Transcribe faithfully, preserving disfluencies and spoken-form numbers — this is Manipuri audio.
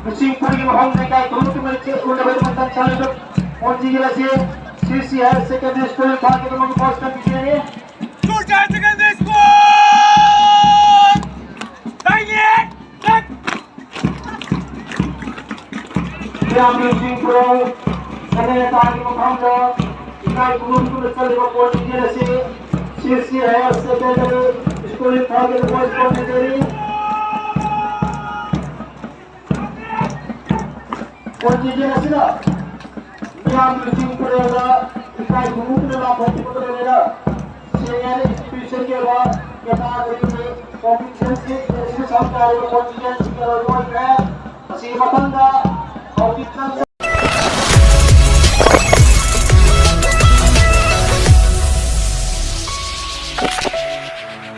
ꯂꯨꯆꯤꯡꯄꯨꯔꯒꯤ ꯃꯐꯝ ꯂꯩꯀꯥꯏ ꯈꯨꯗꯤꯡꯃꯛꯀꯤ ꯃꯔꯤꯛ ꯆꯦꯠ ꯎꯅꯕꯒꯤꯗꯃꯛꯇ ꯆꯠꯂꯤꯕ ꯄꯣꯟꯖꯤꯒꯦꯜ ꯑꯁꯤ C C higher secondary school ꯏꯝꯐꯥꯜꯒꯤꯗꯃꯛ ꯄꯣꯁ ꯄꯤꯖꯔꯤ꯫ School higher secondary school! ꯇꯥꯏꯅꯦ! ꯃꯤꯌꯥꯝꯒꯤ ꯂꯨꯆꯤꯡꯄꯨꯔꯦꯜ ꯀꯅꯦꯇꯥꯒꯤ ꯃꯐꯝꯗ ꯏꯀꯥꯏ ꯈꯨꯝꯅꯕ ꯆꯠꯂꯤꯕ ꯄꯣꯟꯖꯤꯒꯦꯜ ꯑꯁꯤ C C higher secondary school ꯏꯝꯐꯥꯜꯒꯤꯗꯃꯛ ꯄꯣꯁ ꯄꯤꯖꯔꯤ꯫ ꯄꯣꯟꯖꯤꯒꯦꯜ ꯑꯁꯤꯅ ꯃꯤꯌꯥꯝꯒꯤ ꯂꯨꯆꯤꯡꯄꯨꯔꯦꯜꯗ ꯏꯀꯥꯏ ꯈꯨꯝꯅꯕ ꯂꯥꯛꯄ ꯄꯤꯕꯗ ꯂꯣꯏꯅꯅ ꯁꯦꯅꯤꯌꯔ ꯏꯟꯁꯇꯤꯇ꯭ꯌꯨꯁꯟꯒꯤ ꯑꯣꯏꯕ ꯀꯦꯇꯥꯒꯣꯔꯤꯒꯤ ꯀꯣꯝꯄꯤꯇꯤꯁꯟꯁꯤ ꯁꯤꯗ ꯁꯔꯨꯛ ꯌꯥꯔꯤꯕ ꯄꯣꯟꯖꯤꯒꯦꯜꯁꯤꯡꯒꯤ ꯑꯣꯏꯕ ꯑꯣꯏꯈ꯭ꯔꯦ꯫ ꯃꯁꯤꯒꯤ ꯃꯊꯪꯗ